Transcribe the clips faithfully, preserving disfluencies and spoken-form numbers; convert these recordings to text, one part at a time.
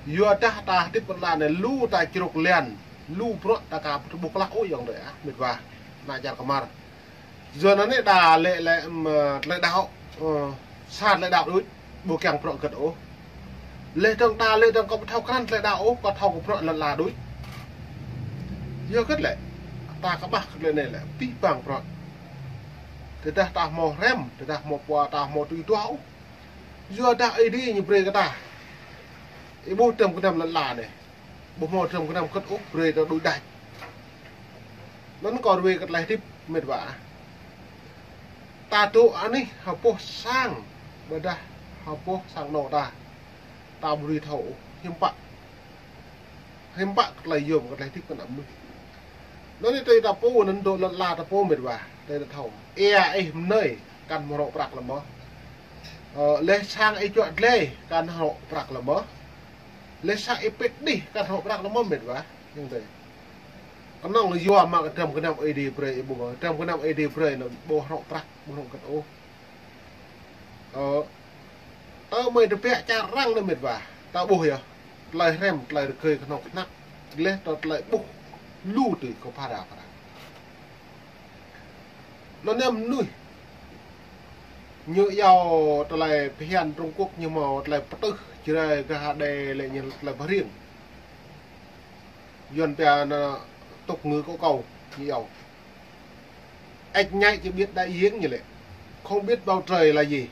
Yua dah ta hơdip lŏn ala anai lu ta čruk lian, lu bruă ta aka ƀu klă ôh ayŏng adơi ah, mĕt wa, ană čar kơmar. Yua anŭn anai đa lĕ lĕ, ưm, tơlơi đaŏ, ơ, sa tơlơi đaŏ đôč, ƀu kiăng bruă hơget ôh. Lĕ dơ̆ng ta lĕ dơ̆ng kâo ƀu thâo krăn tơlơi đaŏ ôh, kâo thâo kơ bruă lŏn ala đôč. Yua hơget lĕ, ta kơƀah kơ tơlơi anai lĕ, abih bang bruă. Tơdah ta hmâo hrăm, tơdah hmâo pô, ta hmâo tui duah ôh. Yua dah Ơi Adai ñu brơi kơ ta. Ih ƀuh tơm gơnam lŏn ala anai. Ƀu hmâo tơm gơnam hơget ôh brơi ta đôč đač. Anŭn kâo ruai kơ tơlơi hơdip mĕt wa. Ta dŏ anih ha boh sang, ƀôdah ha boh sang anŏ ta. Ta ƀu dưi thâo ôh, hiư̆m pă. Hiư̆m pă kơ tơlơi yôm kơ tơlơi hơdip kơ ană mơnuih. Anŭn anai tơlơi ta pô, anŭn dŏ lŏn ala ta pô mĕt wa, tơlơi ta thâo. Ia ih mơnơi, kăn hmâo hrŏ prăk lơ̆m mơh. Ơ, lĕ sang ih čuă glai, kăn hrŏ prăk lơ̆m mơh. Lĕ sang ih pĭt đih, kăn hrŏ prăk lơ̆m mơh mĕt wa. Ayŏng adơi. Kơnơ̆ng yua mă kơ tơm gơnam Ơi Adai brơi ih ƀuh. Tơm gơnam Ơi Adai brơi anŭn ƀu hrŏ prăk, ƀu hrŏ hơget ôh. Ơ, tơdah mơi tơbiă čar arăng anai mĕt wa, ta ƀuh yơh. Tơlơi hrăm, tơlơi rơgơi kơnơ̆ng kơnăk. Lĕ tơ tơlơi ƀuh lu tui kơ phara phara. Anŭn anai mơnuih. Ñu iâu tơlơi phiăn Trung Quốc ñu hmâo tơlơi pơtưh Jrai gah adai lĕ ñu tơlơi pơhriêng. Yuan pia anŭn tục ngữ của cậu ñu iâu. Ếch nhái chỉ biết đại dương ñu lĕ. Không biết bầu trời là gì.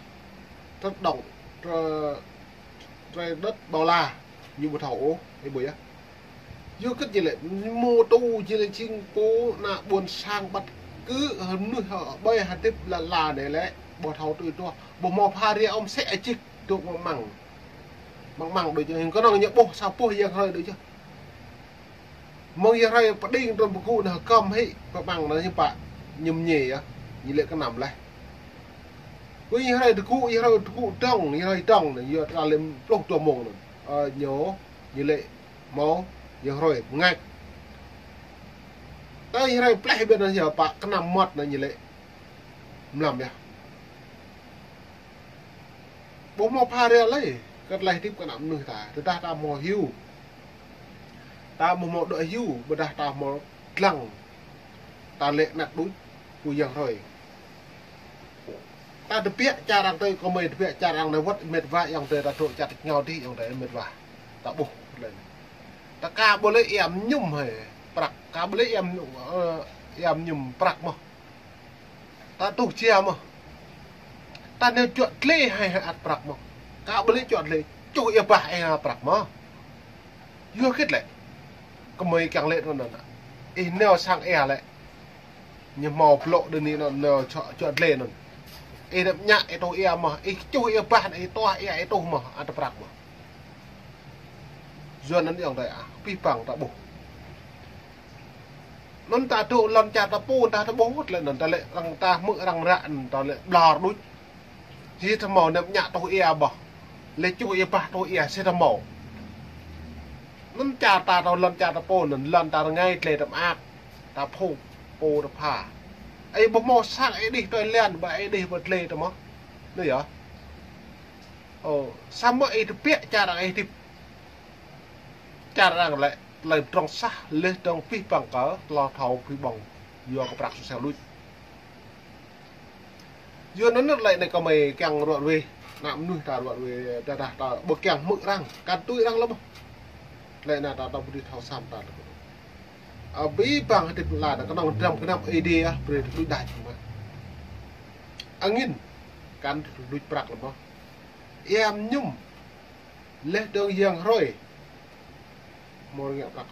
Đất động, trời, trời đất bao la. Ñu ƀu thâo ôh, ih ƀuh yơh. Yua hơget ñu lĕ, mơ̆ tŭ ñu lĕ jing pô ană ƀôn sang ƀăt kơ hơnŭn hơ ƀơi hơdip lŏn ala anai lĕ, ƀu thâo tui duah, ƀu hmâo phara ôh sĕ ajik dŏ mơ̆ng mơ̆ng. Mơ̆ng mơ̆ng đôč yơh, kơnơ̆ng ñu ƀuh sa boh yang hrơi đôč yơh. Mơ̆ng yang hrơi pơđing trŭn pơgŭ anŭn hơgŏm hĭ, pơƀăng anŭn hiư̆m pă, ñu mơñi yơh, ñu lĕ kơnăm laih. Kơ yang hrơi tơgŭ, yang hrơi tơgŭ dơ̆ng, yang hrơi dơ̆ng anŭn, yua ta lĕ pluh dua mông anŭn. Ơ, ñu, ñu lĕ hmâo yang hrơi bơngač. Tơ yang hrơi pleh ƀiă anŭn yơh pă kơnăm mơmŏt anŭn ñu lĕ mlam yơh. Ƀu hmâo phara lơi, kơ tơlơi hơdip kơ ană mơnuih ta. Tơdah ta hmâo hyu. Ta ƀu hmâo dŏ hyu, ƀôdah ta hmâo lăng. Ta lĕ anăt đôč, pô yang hrơi. Ta tơbiă čar arăng tơi, kơ mơi tơbiă čar arăng anai wơ̆t mĕt wa ayŏng adơi ta dŏ čar tơčô dih ayŏng adơi mĕt wa. Ta ƀuh lĕ. Ta aka ƀu lĕ ia mơñum hĕ prăk, aka ƀu lĕ ia mơñum, ơ, ia mơñum prăk mơh. Ta tuh jia mơh. Ta nao čuă glai hĕ hĕ ăt prăk mơh. Aka ƀu lĕ čuă glai, čuh ia bah hĕ prăk mơh. Yua hơget lĕ. Kơ mơi kiăng lĕ anŭn anŭn. Ih nao sang ia lĕ. Ñu hmâo blŏ đơ ni anŭn nao čuă, čuă glai anŭn. Ih nao ñă ih tuh ia mơh, ih čuh ia bah, ih tuah ia ih tuh mơh, ăt prăk mơh. Yua anŭn ayŏng adơi ah, abih bang ta ƀuh. Anŭn ta dŏ lŏn čar ta pô ta, ta ƀuh lĕ anŭn ta lĕ arăng ta hmư̆ arăng ră anŭn ta lĕ ƀlŏr đôč. Sĭt ta hmâo nao ñă tuh ia bah. Lĕ čuh ia bah tuh ia sĭt ta hmâo. Anŭn čar ta, ta lŏn čar ta pô anŭn lŏn ta rơngai glai ta mơak. Ta phung pô ta pha. Ih ƀu hmâo sang ih đih tui lian ƀa ih đih ƀơi glai ta mơh. Anŭn yơh. Ơ, samơ̆ ih tơbiă čar arăng ih hơdip. Čar arăng lĕ tơlơi pơdrŏng sah lĕ dơ̆ng abih bang kơ tơlơi thâo abih bang yua kơ prăk sô sel luč. Yua anŭn lĕ anai kơ mơi kiăng ruă ruai, ană mơnuih ta ruă ruai, tơdah ta ƀu kiăng hmư̆ arăng, kăn tui arăng lơ̆m mơh. Lĕ anai ta, ta ƀu dưi thâo sam ta. Abih bang hơdip lŏn ala anai kơnơ̆ng tơm gơnam Ơi Adai ah, brơi ta đôč đač mơh. Angĭn, kăn luč prăk lơ̆m mơh. Ia mơñum, lĕ dơ̆ng yang hrơi. Hmâo rơngiă prăk.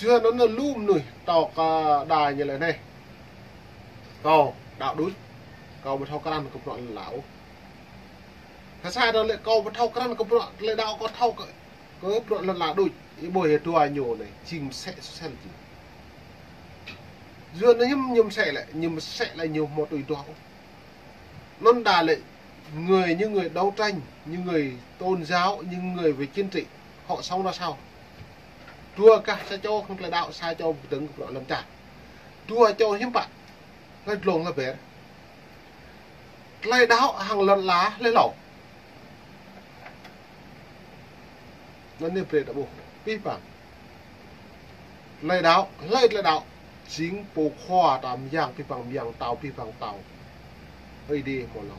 Yua anŭn anai lu mơnuih tŏ kơ đa ñu lĕ anai. Kâo đaŏ đôč. Kâo ƀu thâo krăn kơ bruă lŏn ala ôh. Hơsa đa lĕ kâo ƀu thâo krăn kơ bruă tơlơi đaŏ, kâo thâo kơ, kơ bruă lŏn ala đôč. Ih ƀuh ia dua ñu anai, jing mơsĕ sô sel jing. Yua anŭn ñu mơsĕ lĕ, ñu mơsĕ lĕ ñu hmâo tui duah ôh. Anŭn đa lĕ người, những người đấu tranh, những người tôn giáo, những người về chính trị, họ sống ra sao? Dua gah, sa čô hăng tơlơi đaŏ, sa čô pơdơ̆ng kơ bruă lŏn čar. Dua čô hiư̆m pă, hlơi dlông hlơi ber. Tơlơi đaŏ hăng lŏn ala hlơi hlâo. Anŭn anai brơi ta ƀuh abih bang. Tơlơi đaŏ, hlơi tơlơi đaŏ? Jing pô khua ta mơyang abih bang mơyang, tâo abih bang tâo. Ơi Adai hmâo lŏm.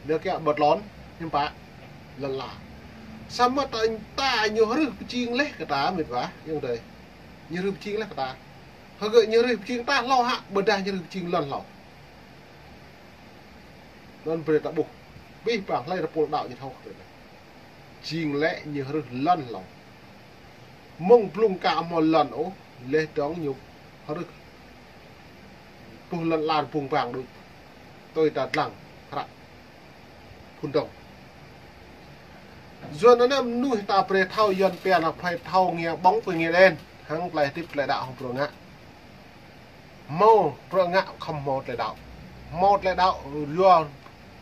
Đa kiăng ƀu lŏn, hiư̆m pă? Lŏn ala. Samơ̆ ta, ta ñu hrih pơjing laih kơ ta, mĕt wa, ayŏng adơi. Ñu hrih pơjing laih kơ ta. Hơgĕt ñu hrih pơjing ta hlâo hă, ƀôdah ñu hrih pơjing lŏn hlâo? Anŭn brơi ta ƀuh. Abih bang hlơi tơpul đaŏ ñu thâo kơ anai. Jing lĕ ñu hrih lŏn hlâo. Mơ̆ng blung ka hmâo lŏn ôh, laih dơ̆ng ñu hrih. Puh lŏn ala bung bang đôč. Tui ta dlăng hră phŭn dơ̆ng. Yua anŭn mơnuih ta brơi thâo Yuan pia ană plơi thâo ngia ƀơ̆ng pơ ngia đen. Hăng tơlơi hơdip tơlơi đaŏ hăng bruă ngă. Hmâo bruă ngă khŏm hmâo tơlơi đaŏ. Hmâo tơlơi đaŏ yua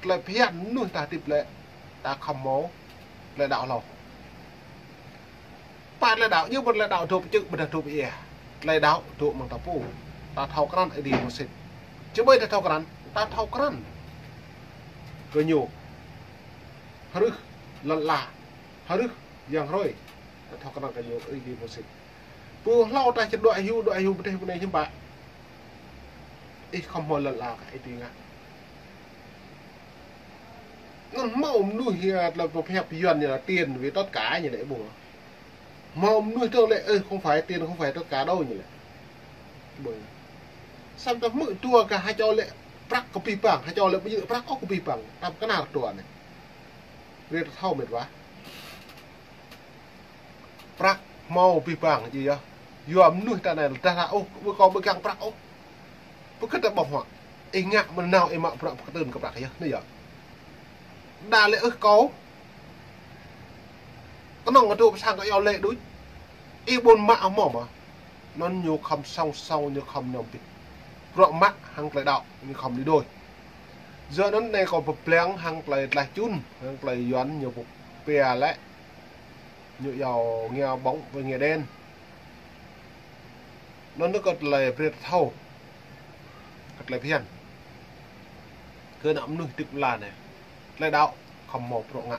tơlơi phiăn mơnuih ta hơdip lĕ ta khŏm hmâo tơlơi đaŏ hlâo. Pă tơlơi đaŏ, ñu ƀu tơlơi đaŏ dŏ pơ čư̆ ƀôdah dŏ pơ ia. Tơlơi đaŏ dŏ amăng ta pô. Ta thâo krăn Ơi Adai hmâo sĭt. Či ƀơi ta thâo krăn, ta thâo krăn kơ ñu. Hrih lŏn ala, hrih yang hrơi. Ta thâo krăn kơ ñu Ơi Adai hmâo sĭt. Pô hlâo ta či đuaĭ hyu, đuaĭ hyu pơ dêh pơ anai hiư̆m pă? Ih khŏm hmâo lŏn ala kơ ih tui ngă. Anŭn hmâo mơnuih, ơ, tơlơi pơhiăp Yuan ñu là tiền vì tất cả ñu lĕ ƀuh. Hmâo mơnuih tơ̆ng lĕ, ơ, không phải tiền không phải tất cả đâu ñu lĕ. Ƀuh. Samơ̆ ta hmư̆ dua kơ ha čô lĕ prăk kơ abih bang, ha čô lĕ ƀu djơ̆ prăk ôh kơ abih bang, ta pơkơnar dua anai. Brơi ta thâo mĕt wa. Prăk hmâo abih bang či yơh. Yua mơnuih ta anai dah lah, ôh, ƀu kâo ƀu kiăng prăk ôh. Pơkơ̆t ta ƀơ̆ng huă. Ih ngă mơ̆ nao ih mă prăk pơkơtưn kơ prăk yơh, anai yơh. Đa lĕ ôh kâo. Kơnơ̆ng kơ tŭ pơ sang kơ yua lĕ đôč. Ih ƀôn mă hmâo mơ̆. Anŭn ñu khŏm song song, ñu khŏm nơm bĭt. Bruă mă hăng tơlơi đaŏ ñu khŏm đi đôi. Yua anŭn anai kâo pơblang hăng tơlơi tlaih čun, hăng tơlơi Yuan ñu pơpia lĕ. Ñu yua ngia ƀơ̆ng pơ ngia đen. Anŭn anai kơ tơlơi brơi ta thâo. Kơ tơlơi phiăn. Kơ ană mơnuih hơdip ala anai. Tơlơi đaŏ khŏm hmâo bruă ngă.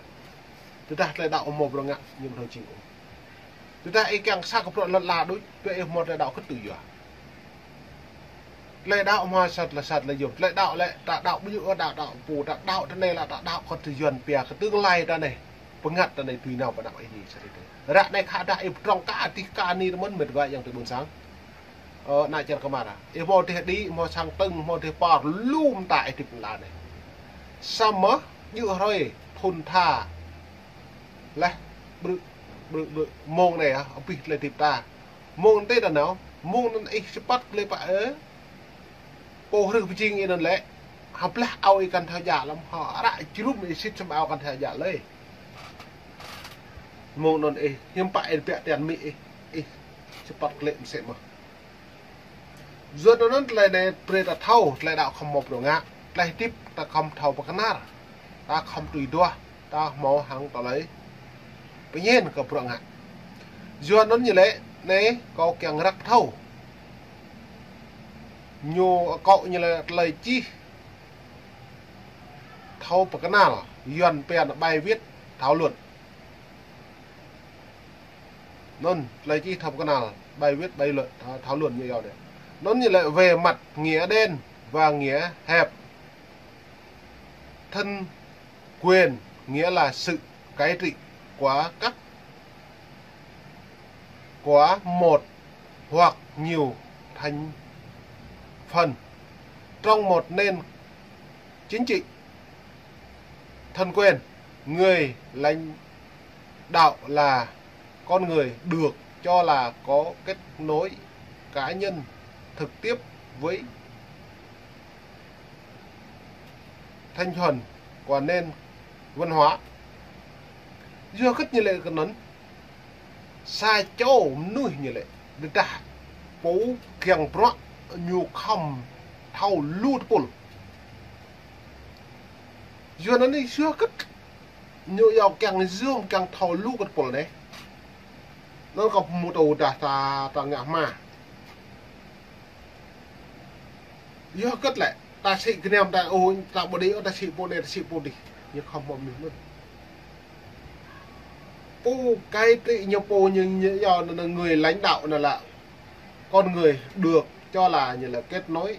Tơdah tơlơi đaŏ hmâo bruă ngă, ñu ƀu thâo jing ôh. Tơdah ih kiăng sa kơ bruă lŏn ala đôč, tui ih hmâo tơlơi đaŏ kơ tui yua. Tơlơi đaŏ hmâo sat lĕ sat lĕ yôm. Tơlơi đaŏ lĕ, ta đaŏ ƀu djơ̆ ôh, đaŏ, đaŏ pô, ta đaŏ tơ anai lĕ, ta đaŏ kơ tui Yuan pia, kơ tương lai ta anai. Bơngăt ta anai tui nao pơ anăp ih ni sat tơ. Ră anai khă dah ih pơdrŏng ka adih ka ni tơ mơ̆n mĕt wa ayŏng adơi ƀôn sang. Ơ, ană čar kơmar. Ih hmâo dêh đĭ, hmâo sang tơ̆ng, hmâo dêh pơr, lu mơta ih hơdip ala anai. Samơ̆, djơ̆ hrơi, thun tha. Laih, ƀrư̆, ƀrư̆, ƀrư̆, mông anai, ah, abih tơlơi hơdip ta. Mông anai ta nao, mông anŭn ih sơpăt tơlơi pă, ơ. Pô hrih pơjing ih anŭn lĕ. Hơblah ao ih kăn thâo djă lăm, hơră jơnum ih sĭt săm ao kăn thâo djă lơi. Mông anŭn ih, hiư̆m pă ih biă tian mĭ ih, ih sơpăt klĕ mơsĕ mơ̆n. Yua anŭn tơlơi anai brơi ta thâo, tơlơi đaŏ khŏm hmâo bruă ngă, tơlơi hơdip ta khŏm thâo pơkơnar, ta khŏm tui duah, ta hmâo hăng tơlơi pơñen kơ bruă ngă. Yua anŭn ñu lĕ, anai kâo kiăng răk thâo. Ñu akŏ ñu lĕ tơlơi čih thâo pơkơnar, Yuan pia anŭn bài viết thảo luận. Anŭn, tơlơi čih thâo pơkơnar, bài viết, bài luận, thảo, thảo luận ñu yua anai. Anŭn ñu lĕ về mặt nghĩa đen và nghĩa hẹp. Thân quyền nghĩa là sự cai trị của các, của một hoặc nhiều thành phần trong một nền chính trị. Thân quyền, người lãnh đạo là con người được cho là có kết nối cá nhân trực tiếp với thành phần của nền văn hóa. Yua hơgĕt ñu lĕ kơ anŭn, sa čô mơnuih ñu lĕ, tơdah pô kiăng bruă ñu khŏm thâo lu tơpul. Yua anŭn anai yua hơgĕt ñu yua kiăng yua kiăng thâo lu kơ tơpul anai. Anŭn kâo pơhmutu dah ta, ta ngă hmua. Yua hơgĕt lĕ, ta sĭ gơnam ta ôh, ta ƀu đĭ ôh, ta sĭ pô anai, ta sĭ pô adih. Ñu khŏm hmâo mơnuih anŭn. Pô cai trị ñu pô ñu, ñu yua anŭn người lãnh đạo anŭn là con người được cho là như là kết nối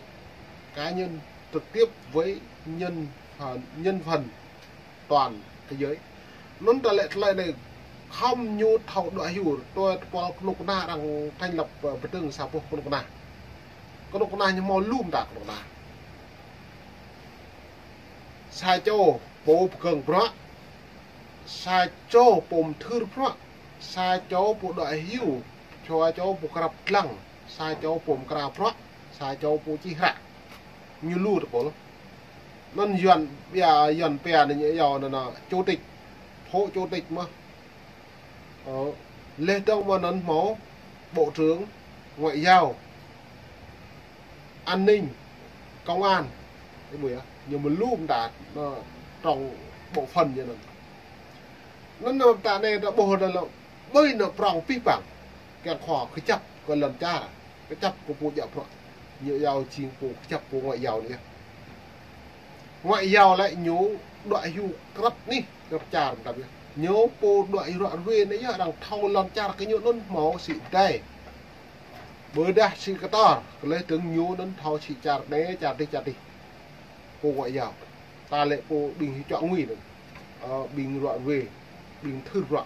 cá nhân trực tiếp với nhân phần, nhân phần toàn thế giới. Anŭn ta lĕ tơlơi anai khŏm ñu thâo đuaĭ hyu, tui tơpul kơnuk kơna arăng thành lập, ơ, pơtưng sa boh kơnuk kơna. Kơnuk kơna ñu hmâo lŏm ta kơnuk kơna. Sa čô pô pơgơ̆ng bruă, sa čô pô mơthưr bruă, sa čô pô đuaĭ hyu, sa čô pô krăp dlăng, sa čô pô mơkra bruă, sa čô pô čih hră. Ñu lu tơpul. Anŭn Yuan, ƀiă Yuan pia anai ñu yua anŭn chủ tịch, phó chủ tịch mơ̆n. Ơ, laih dơ̆ng mơ̆n anŭn hmâo bộ trưởng ngoại giao, an ninh, công an. Ih ƀuh yơh, ñu mơ̆ lŏm ta, anŭn trong bộ phận ñu anŭn. Anŭn anŭn ta anai ta ƀuh anŭn lĕ ƀơi anŭn prŏng abih bang. Kiăng khua kơjăp kơ lŏn čar, kơjăp kơ pô djă bruă. Ñu yua jing pô kơjăp pô ngoại giao anai yơh. Ngoại giao lĕ ñu đuaĭ hyu krăp anih, krăp čar mơtam yơh. Ñu pô đuaĭ hyu ră ruai anai yơh, arăng thâo lŏn čar kơ ñu anŭn hmâo sĭ dai. Ƀôdah sĭ kơtor, kơ laih dơ̆ng ñu anŭn thâo sĭ čar anai, čar adih, čar adih. Pô ngoại giao. Ta lĕ pô ƀing hyu čuă ngui anŭn. Ơ, ƀing ră ruai, ƀing mơthưr bruă.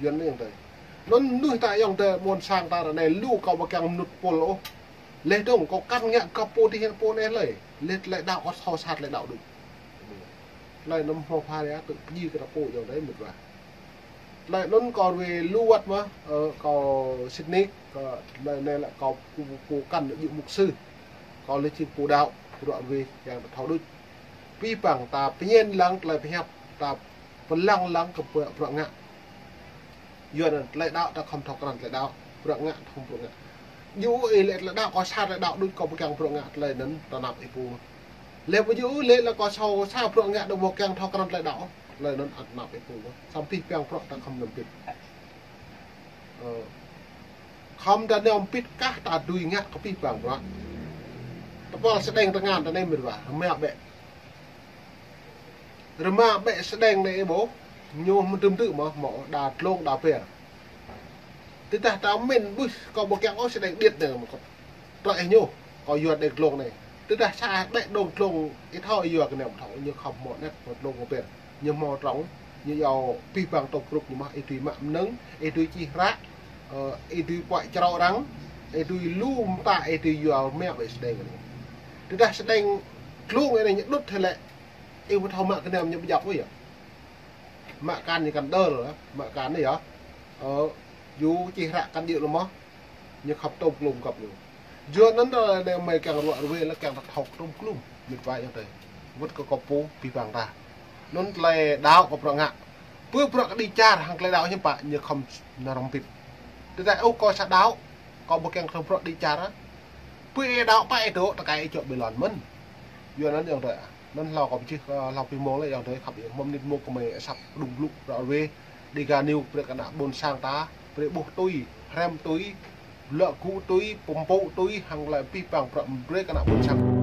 Yuan anai ayŏng adơi. Anŭn mơnuih ta ayŏng adơi ƀôn sang ta ră anai lu kâo ƀu kiăng mơnŭt pôl ôh. Laih dơ̆ng kâo kăn ngă găp pô adih pô anai hlơi. Laih tơlơi đaŏ kâo thâo sa tơlơi đaŏ đôč. Tơlơi anŭn hmâo pha ria tŭ pơjing kơ ta pô ayŏng adơi mơ̆n wa. Tơlơi anŭn kâo ruai lu wơ̆t mơ̆n, ơ, kâo sĭt nik, kơ tơlơi anai lĕ kâo pô, pô kăn djơ̆ mục sư. Kâo laih jing pô đaŏ, pô đaŏ ruai kiăng ta thâo đôč. Abih bang ta pơñen lăng tơlơi pơhiăp, ta pơlăng lăng kơ bruă, bruă ngă. Yua anŭn tơlơi đaŏ ta khŏm thâo krăn tơlơi đaŏ, bruă ngă khŏm bruă ngă. Yua ih lĕ tơlơi đaŏ kâo sa tơlơi đaŏ đôč kâo ƀu kiăng bruă ngă tơlơi anŭn ta anăp ih pô. Laih ƀu yua ih lĕ lĕ kâo sa, sa bruă ngă đôč ƀu kiăng thâo krăn tơlơi đaŏ. Tơlơi anŭn ăt anăp ih pô. Samơ̆ abih bang bruă ta khŏm nao pĭt. Ơ, khŏm ta nao pĭt kah ta dưi ngă kơ abih bang bruă. Tơpul sơđeng tơngan ta anai mĭt wa, rơma ƀĕ. Rơma ƀĕ sơđeng anai ih ƀuh, ñu mơdrưm dưi mơ̆n, hmâo đa dlông đa ber. Tơdah ta mĭn ƀuh kâo ƀu kiăng ôh sơđeng điêt anai mơ̆n kâo. Trơi ih ñu, kâo yua đeng dlông anai. Tơdah sa ƀĕ đong dlông ih thâo ih yua kơ anai mơ̆n thâo, ñu khŏm hmâo anet hmâo dlông hmâo ber. Ñu hmâo trong, ñu yua abih bang tŏk grup ñu mơ̆n, ih dưi mă mơnơ̆ng, ih dưi čih hră, ơ, ih dưi puăi črâo arăng, ih dưi lu mơta, ih dưi yua rơma ƀĕ sơđeng anai. Tơdah sơđeng dlông anai ñu đŭt hĭ lĕ, ih ƀu thâo mă kơ anai ñu ƀu djŏp ôh yơh. Mă kăn ñu kăn đơl, mă kăn anai yơh. Ơ, yua čih hră kăn djơ̆ lu mơ̆n. Ñu khŏm tŏm klum găp ñu. Yua anŭn ta lĕ anai mơi kiăng ră ruai lĕ kiăng ta thâo tŏm klum. Mĭt wa ayŏng adơi. Wơ̆t kơ kâo pô abih bang ta. Anŭn tơlơi đaŏ kơ bruă ngă. Pơ bruă kơ đĭ čar hăng tơlơi đaŏ hiư̆m pă ñu khŏm nao rŏng pĭt. Tơdah ôh kâo sa đaŏ, kâo ƀu kiăng thâo bruă đĭ čar. Pơ ih đaŏ pă ih dŏ tơkai ih čŏk ƀơi lŏn mơ̆n. Yua anŭn ayŏng adơi. Anŭn hlâo kâo pơčih, ơ, hlâo pih mông lĕ ayŏng adơi khăp yơh. Mơ̆ng mơnit mông kơ mơi asăp đŭng blŭ ră ruai. Dega News brơi kơ ană ƀôn sang ta, brơi ƀuh tui, hrăm tui, lŏ gŭ tui, pơmpŭ tui, hăng tơlơi abih bang bruă brơi kơ ană ƀôn sang.